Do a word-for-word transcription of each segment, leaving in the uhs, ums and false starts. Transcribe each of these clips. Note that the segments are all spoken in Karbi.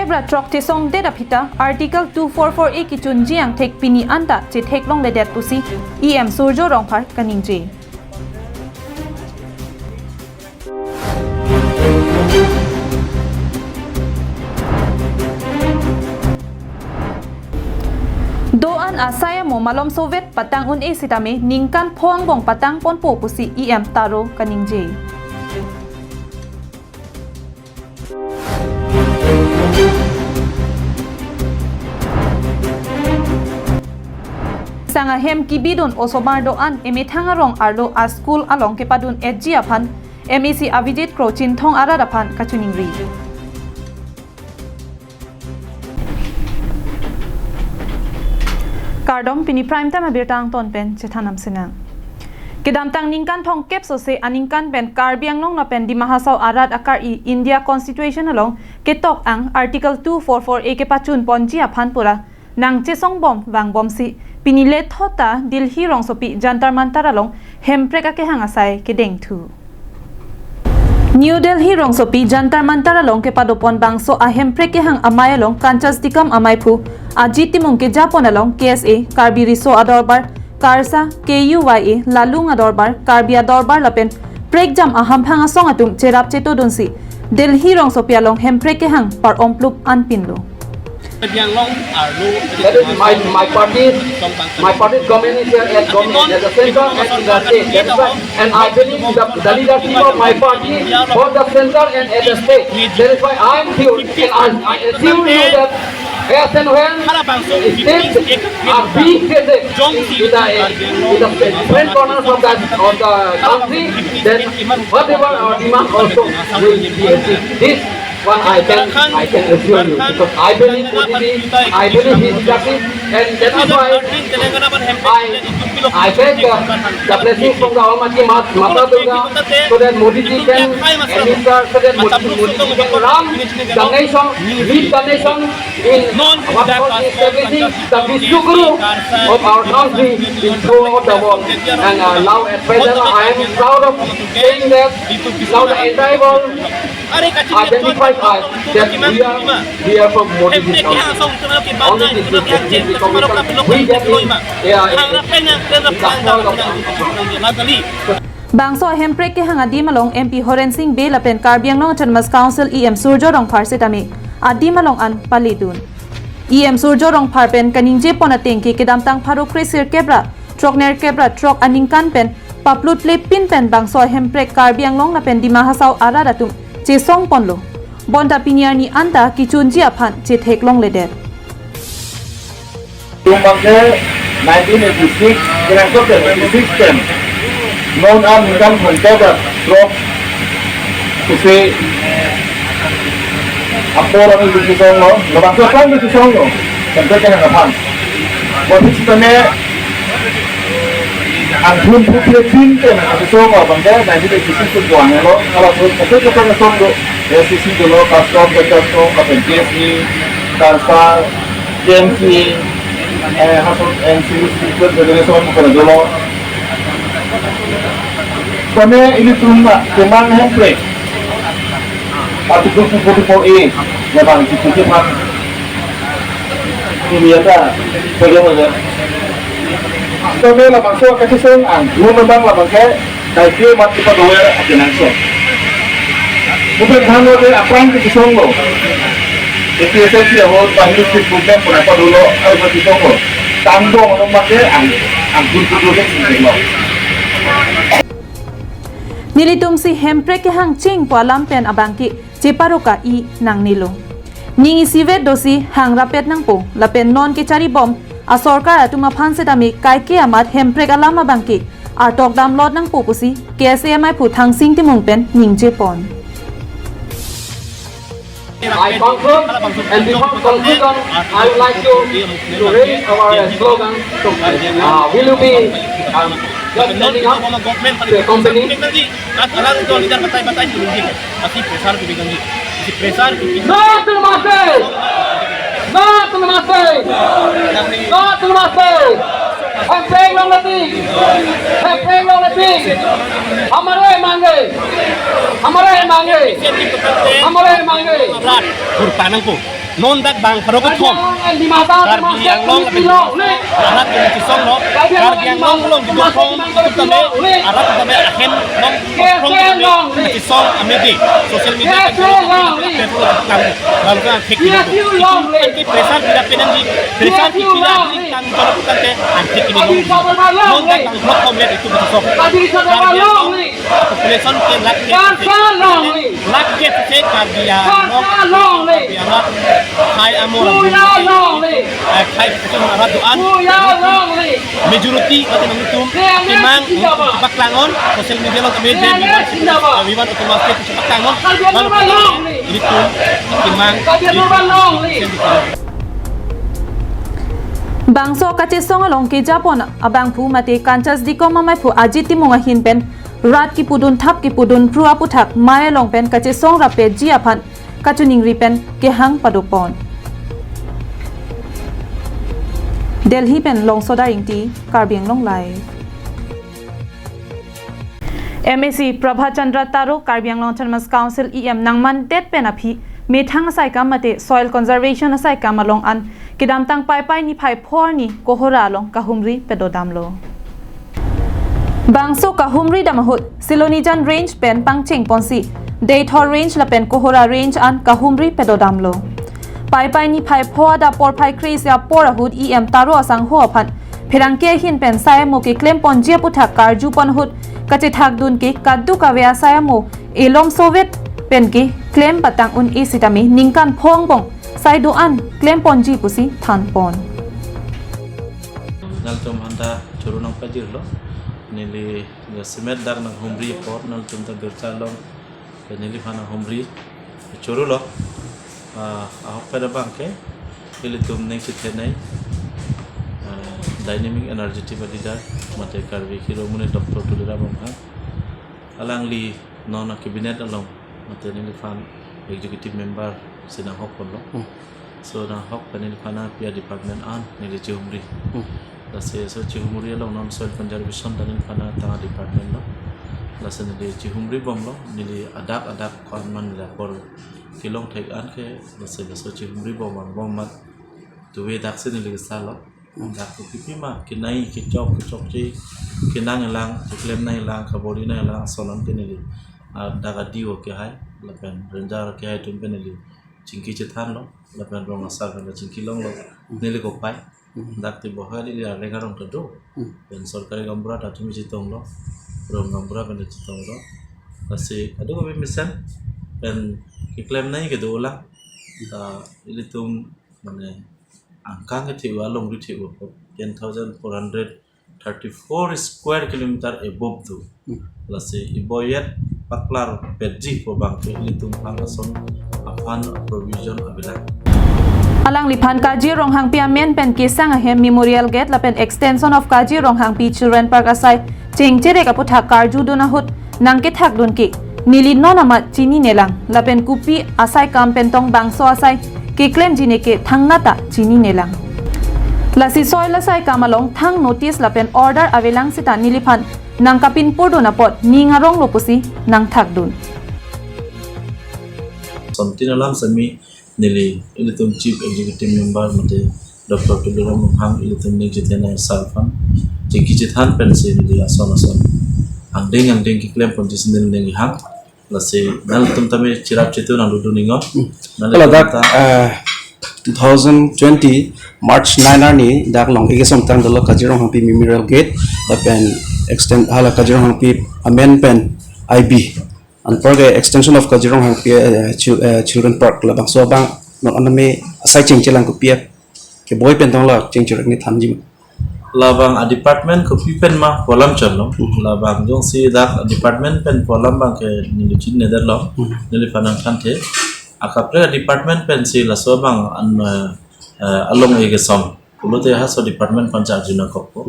Kepra throk chesongdet aphi ta Article two four four A kechunji angthek pini anta chetheklongledet pusi E M Surjya Rongphar kaningje. Do-an asai amo malomsovet patang un-e sitame ningkan pho angbong patangponpo pusi E M Taro kaningje. Sang ahem kebidun osomar do-an emethang arong arlo a-school along kepadun-etji aphan M A C Abhijit Kro Chinthong arat aphan kachiningri. Kardom, pini Prime Time abirta angton pen chethan nam sinang. Kedamtang ningkan thomkep sose aningkan pen Karbi Anglong lapen Dima Hasao arat akari India Constitution along ketok ang Article two four four A kepachunponji aphan pura nangchesongbom vangbomsi pini lethot ta Delhi rongsopi Jantar Mantar along hemprek akehang asai kedengthu. New Delhi rongsopi Jantar Mantar along kepadopon bangso ahemprek kehang amei along Kanchas Tikam ameiphu Ajit Timung kejapon along K S A, Karbi Riso Adorbar, KARSA, K U Y A, Lalung Adorbar, Karbi Adorbar lapen prekjam ahamphang asong atum cherap chetodunsi Delhi rongsopi along hemprek kehang par-omplup anpinlo. That is my, my party, my party's government is here at government, at the center and in the state. That is why, and I believe the, the leadership of my party for the center and at the state. That is why I am here, and I, I assure you that as and when states are being created in the, in the different corners of the, of the country, then whatever our demand also will be achieved. This one I can, I can assure you, because I believe Modi ji, I believe his leadership, and that is why I, I beg the, the blessings from the Almighty Ma-, Mata Durga, so that Modi ji can administer, so that Modi, Modi ji can run the nation, lead the nation in what God is establishing, the Vishnu Guru of our country is throughout the world. And, uh, now at present, I am proud of saying that now the entire world identifies us that we are, we are from Modi ji country. Only this is the Commission. We get in, yeah, in, in the small of Bangso ahemprek kehang adim along M P Horen Sing Bey lapen Karbi Anglong Autonomous Council E M Surjya Rongphar sitame adim along an paledun. E M Surjya Rongphar pen kaningjepon atengke kedamtang pharo kresirkep ra throknerkep ra throk aningkan pen paplut lepin pen bangso ahemprek Karbi Anglong lapen Dima Hasao arat atum chesongponlo. Bonta pini arni anta kechunji aphan chetheklongledet. Tum bangke nineteen eighty-six, kerangkot ke eighty-six pen. Non an ningkan thomkep ra throk pusi apor an dukisonglo, labangso aphrang dukisonglo, hemprek kehang aphan. Bangso sitame angthun phuphe tin pen dukisonglo, bangke nineteen eighty-six pen doan lo, halaso hemprek kehang asong do, A C C dolo, custom, custom, lapen K S A, KARSA, K M C, eh, haso N C C Federation pen dolo. Kone ilitum ma, kemang hemprek. Article two forty-four A, labang chiputi pan. Ini ya ta, bagaimana? Kone labangso kachisong ang, dua memang labangke, kaike mat kita doer akenangsot. Bukan hanya de apran kachisonglo. Itu saya tidak mau bahas itu bukan kenapa dulu, kalau kachisonglo. Tanggung orang pakai ang, anggun dulu deh, sih, lo. Nelitum si hemprek kehang chingpo alam pen abangke cheparoka-i nangnelo. Ning isivet dosi hang rapet nangpo lapen non kecharibom asorkar atum aphan setame kaike amat hemprek alam abangke artok damlot nangpo pusi K S A ameiphu Thangsing Timung pen ningjepon. I conclude, and before conclusion, I would like to, to raise our slogan. Uh, will you be, um, just standing up to accompany? Alang itu leader batai-batai itu mungkin. Masih pressure itu bilang gitu. Masih pressure itu bilang. No to the masses! No to the masses! No to the masses! Hemprek longle tik! Hemprek longle tik! हमारे मांगे! हमारे मांगे! हमारे मांगे! Rat, kurpanang ko. Non dak bang pharo kethom Karbi Anglong lapen arat kechisonglo. Karbi Anglong along kedo thom atum tame, arat tame ahem along kethom tame kechisong amidi social media kan kang lalu kan thek kini. Itum kan ke pressure bida penang di pressure di pila di tang jor kan te antik kini. Non dak bang pharo kethom le itum kechisong. Karbi Anglong population ke lakh ke lakh ke se Karbi Anglong, Karbi Anglong, Thai amo, eh, Thai population arat do-an, majority kati nangtum, kemang paklang on, social media along kami je, vivan, vivan otomatis paklang on, lalu ilitum kemang. Bangso kachisong along kejapon abangphu mate Kanchas Dikom amaiphu Ajit Timung ahin pen rat kipudun thap kipudun phru aputhak mei along pen kachisong rapji aphan kachiningri pen kehang padopon. Delhi pen Longsodar Ingti, Karbi Anglong Live. M A C Prabhat Chandra Taro, Karbi Anglong Autonomous Council E M nangmandet pen aphi methang asaikam mate soil conservation asaikam along an kedamtang Paipai niphai phor arni Kohora along kahumri padodamlo. Bangso kahumri dam ahut Silonijan Range pen pangcheng ponsi Deithor Range lapen Kohora Range an kahumri padodamlo. Paipai niphai phor adap porphai kre-isi apor ahut E M Taro asangho aphan pherangke ahin pen sai amo keklem ponji aputhak karju pon ahut kachethakdun ke kadokave asai amo elom sovet pen keklem patang un-e sitame ningkan phongbong sai do-an klem ponji pusi than pon. Nangtum handa choro nangpajirlo, neli jasemet dak nanghumri apot nangtum ta girja along, neliphan nanghumri choro lo. Ah, ahok pada bangke, ilitum ning chethenei, ah, dynamic energetic leader, mate Karbi Shiromoni Doctor Tuliram Ronghang. Alangli non a cabinet along, mate neliphan executive member si nanghok ponlo. Hmm. So nanghok pen neliphan api a department an neli chihumri. Hmm. Lasi so chihumri along non soil conservation ta neliphan tang a department lo. Lasi neli chihumri bomlo, neli adak adak ko-an man neli apor kelong thek an ke, lasi laso chihumri bom bom mat tuve dak si neli kesalo. Dak tu pipi ma, kenai, kechok, kechokche, kenang elang, keklem nang elang, kabori nang elang, ason an ke neli, ah, dak a D O kehai, lapen ranger kehai atum pen neli chingki chethanlo, lapen rong asar pen chingki longlo, neli kopai. Dak ti bohai neli arleng arong ta do, pen sorkari gaonbura ta atum chetonglo, rong gaonbura pen chetonglo. Lasi kadokave mesen pen keklem nang kedo lang, ta ilitum mane angkang kethe-u alongri the-u apot ten thousand four hundred thirty-four square kilometer above do. Hmm. Lasi iboyet paklar petji pu bangke ilitum aphan ason aphan provision avelang. Alangliphan Kaji Ronghangpi amen pen kesang ahem Memorial Gate lapen extension of Kaji Ronghangpi Children Park asai chengcherek aputhak karjudun ahut nangkethakdun ke neli non amat chininelang, lapen kopi asaikam pen tong bangso asai keklemji ne ke thangnat ta chininelang. Lasi soil asaikam along thang notice lapen order avelang seta neliphan nangkapinpurdun apot ning aronglo pusi nangthakdun. Sontin alam semi neli ilitum Chief Executive Member mate Doctor Tuliram Ronghang ilitum ning chethenei sir aphan chingki chethan pensi neli ason ason angdeng angdeng keklem ponji si neli ning hang. Lasi nangtum tame chirap chitu nangdudun ingo. Hmm. Nangli kalau dak, tum ta, eh, two thousand twenty March nine arni dak long-e kesomtang dolo Kaji Ronghangpi Memorial Gate lapen extend hala Kaji Ronghangpi amen pen I B. Anparke extension of Kaji Ronghangpi, eh, chil-, eh, Children Park labangso abang non aname asai chengchelang kopi a keboi pen tong la chengcherek ne thanji ma? Labang a department kopi pen ma pu alam chotlo. Hmm. Labang jongsi dak department pen pu alam bangke neli chinine detlo. Hmm. Neliphan nangthanthe. Akaprek department pensi laso abang an, eh, eh, along-e kesom pulote halaso department aphan charju nangkokpo.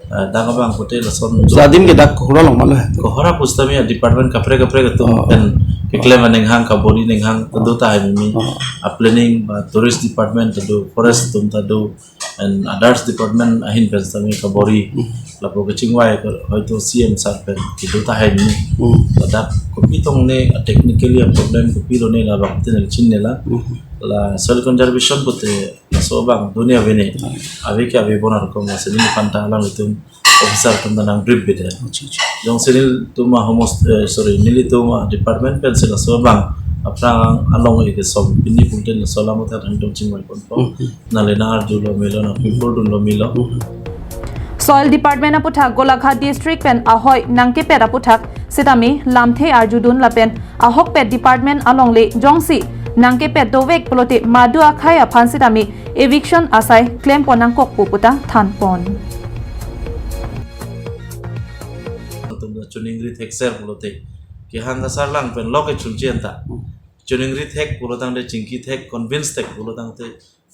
Eh, dak abang pute lason so adim ke dak Kohora along ma lo he? Kohora pusitame department kaprek kaprek atum, oh, pen keklem aneng hang, kabori neng hang ta do tahai mimi. Oh. A planning ba tourist department ta do, forest atum ta do, and others department ahin pen sitame kabori. Hmm. Lapu kachingvai ke hoito C M sir pen kedo tahai mimi. Hmm. Ladak kopi tong ne, technically a problem kopi lo ne labang tin chinine lang. Hmm. La soil conservation pute laso abang dunia bini. Ave ke ave bonar kom la sini panta alanglitum officer atum ta nangdrip bide. Jongsi nelitum ahomos, eh, sorry, nelitum adepartment pensi laso abang aphrang along ike som pini pulten laso alam uthak nangtum chingvai ponpo. Nale na arjulo melo, na pupurdunlo melo. Soil Department aputhak Golaghat District pen ahoi nangkepet aputhak sitame lamthe arjudun lapen ahokpet department alongle jongsi nangkepet dovek pulote madu akhei aphan sitame eviction asai klempon nangkokpo puta thanpon. Atum ta choningri thekser pulote kehang kasarlang pen lo kechunji anta. Choningri thek pulotangte, chingki thek, convince thek pulotangte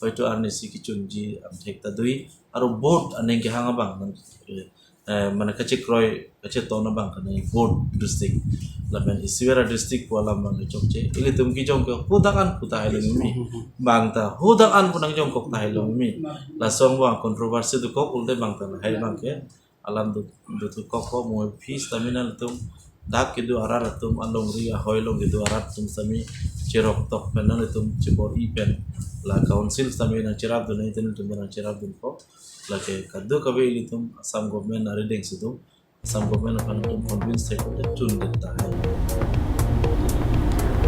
hoito arnisi kechunji angthek ta dui. Aro board aning kehang abang nang, eh, eh, mane kachekroi kacheton abang kane board district. Lapen isiwera district pu alam abang chokche. Ilitum kejong ke hadak an pu ta hailong mi. Bang ta hadak an pu nangjongkok ta hailong mi. Laso abang controversy dokok pulote bang ta lahai abang ke alam do, do tu kok ko mo fees tamina tum dak kedo arat atum alongri ahoi along kedo arat atum sitame cherok tok pen nangtum chebor-i pen la council sitame nangcherapdun, nangtum nangcherapdunpo. Lake kadokave ilitum Assam government arideng si do, Assam government aphan tum convince thek chun det tahai.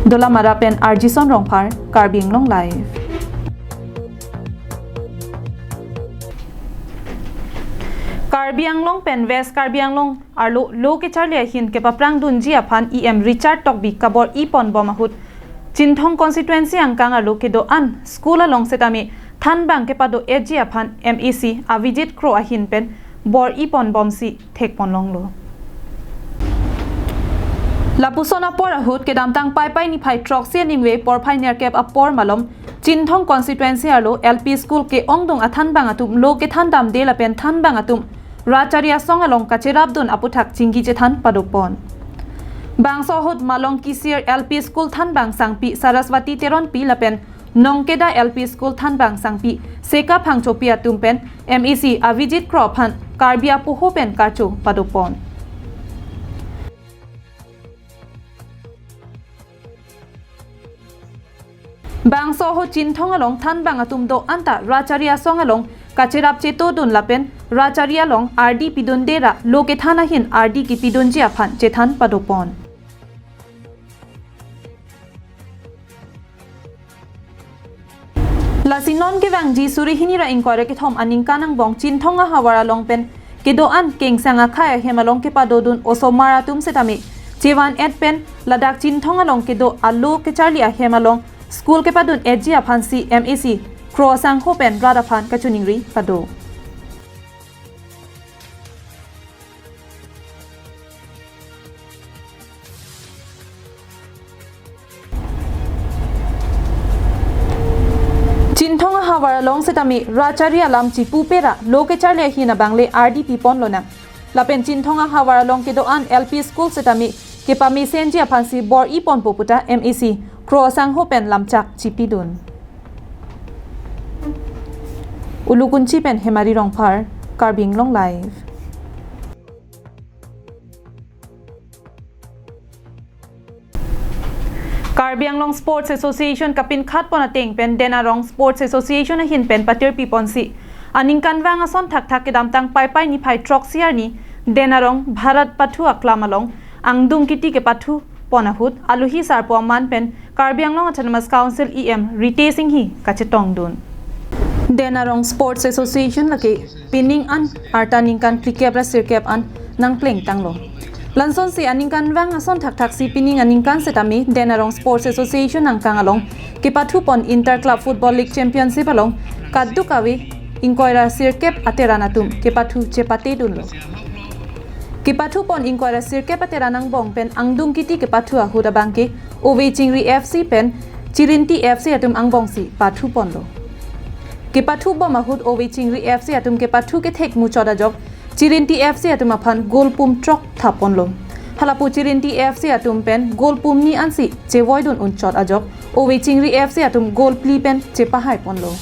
Dolamara pen Arjison Rongphar, Karbi Anglong Live. Karbi Anglong pen West Karbi Anglong arlo lo kecharli ahin kepaprangdunji aphan E M Richard Tokbi kabor-i ponbom ahut Chinthong constituency angkang arlo kedo-an school along sitame thanbang kepado-etji aphan M A C Avijit Kro ahin pen bor-i ponbomsi thekponlonglo. Lapuson apor ahut kedamtang Paipai niphai throksi aningve porphai nerkep apor malom Chinthong constituency arlo L P school ke-ongdung athanbang atum lo kethandamde lapen thanbang atum Rachari asong along kacherapdun aputhak chingki chethan padopon. Bangso ahut Malong Kisir L P school thanbang sangpi Saraswati Teronpi lapen Nongkeda L P school thanbang sangpi Seka Phangchopi atum pen M A C Avijit Kro aphan Karbi apoho pen karcho padopon. Bangso ahut Chinthong along thanbang atum do-an ta Rachari asong along kacherap chetodun lapen Rachari along ardi pidunde ra lo kethan ahin ardi kipidunji aphan chethan padopon. Lasi non kevangji suri hini ra ingkoi ra kethom aningkan angbong Chinthong ahavar along pen kedo-an kengsang akhei ahem along kepadodun osomar atum sitame chevan-et pen ladak Chinthong along kedo alo kecharli ahem along school kepadun-etji aphansi M A C Kro asangho pen rat aphan kachoningri pado. Chinthong ahavar along sitame Rachari alam chipupe ra lo kecharli ahin abangle ardi pipon lonang. Lapen Chinthong ahavar along kedo-an L P school sitame kepamesenji aphansi bor-i ponpo puta M A C Kro asangho pen lamchak chipidun. Ulukunchi pen Hemari Rongphar, Karbi Anglong Live. Karbi Anglong Sports Association kapinkhatpon ateng pen Den Arong Sports Association ahin pen patirpiponsi aningkanvang ason thakthak kedamtang Paipai niphai throksi arni Den Arong Bharat Pathu Aklam along angdung kiti kepathupon ahut alohi sarpo aman pen Karbi Anglong Autonomous Council E M Ritesh Enghi kachetongdun. Den Arong Sports Association lake pining an arta ningkan phlikep ra sirkep an nangplengtanglo. Lansonsi aningkanvang ason thakthaksi pining aningkan sitame Den Arong Sports Association angkang along kepathupon Inter Club Football League Championship along kadokave ingkoi ra sirkep ateran atum kepathu chepatedunlo. Kepathupon ingkoi ra sirkep ateran angbong pen angdung kiti kepathu ahut abangke Ove Chingri F C pen Chirinti F C atum angbongsi pathuponlo. Kepathubom ahut Ove Chingri F C atum kepathu kethek muchot ajok Chirinti F C atum aphan goal pum throk thaponlo. Halapu Chirinti F C atum pen goal pum ni ansi chevoidun unchot ajok Ove Chingri F C atum goal phli pen chepahaiponlo.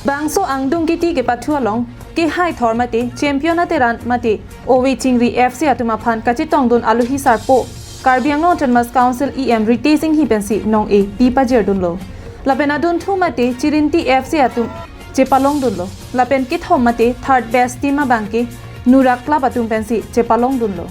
Bangso angdung kiti kepathu along kehai thor mate champion ateran mate Ove Chingri F C atum aphan kachetongdun alohi sarpo Karbi Anglong Autonomous Council E M Ritesh Enghi pensi nong-e pi pajirdunlo. Lapen adunthu mate Chirinti F C atum chepalongdunlo. Lapen kethom mate third best team abangke Nurak Club atum pensi chepalongdunlo.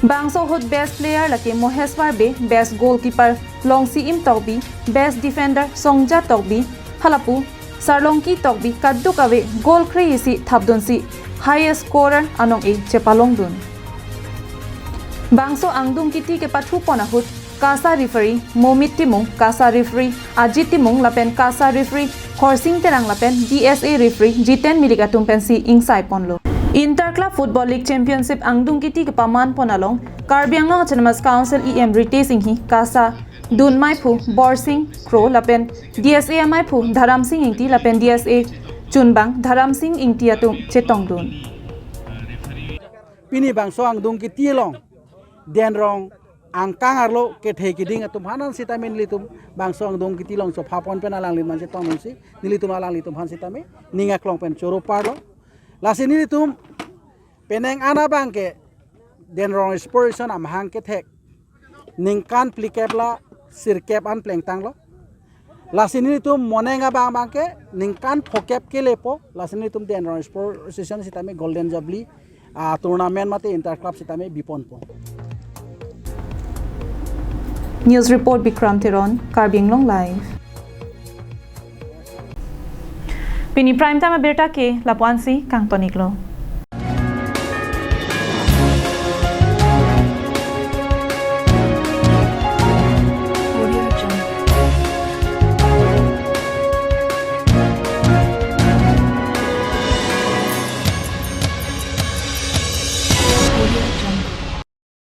Bangso ahut best player lake Moheswar Bey, best goalkeeper Longsiim Tokbi, best defender Songja Tokbi, halapu Sarlongki Tokbi kadokave goal kre-isi thapdunsi highest scorer anong-e chepalongdun. Bangso angdung kiti kepathupon ahut KASA referee Momit Timung, KASA referee Ajit Timung lapen KASA referee Khorsing Terang lapen D S A referee Jiten Milik atum pensi ingsaiponlo. Inter Club Football League Championship angdung kiti kepamanpon along Karbi Anglong Autonomous Council E M Ritesh Enghi, KASA dun maiphu Borsing Kro lapen D S A amaiphu Dharamsing Ingti lapen D S A chunbang Dharamsing Ingti atum chetongdun. Pini bangso angdung kiti along Denrong angkang arlo kethe kiding atum aphan sitame nelitum bangso angdung kiti along chophapon pen alangli man chetongdunsi nelitum alanglitum aphan sitame ning aklong pen choro parlo. Lasi nelitum penang an abangke Denrong Sports Association amahang kethek ningkan phlikep la sirkep an plengtanglo. Lasi nelitum moneng abang abangke ningkan phokep kelepo. Lasi nelitum Denrong Sports Association sitame Golden Jubilee ah, tournament mate Inter Club sitame biponpo. News report Bikram Teron, Karbi Anglong Live. Pini prime time abirta ke lapu-ansi kangtoniklo.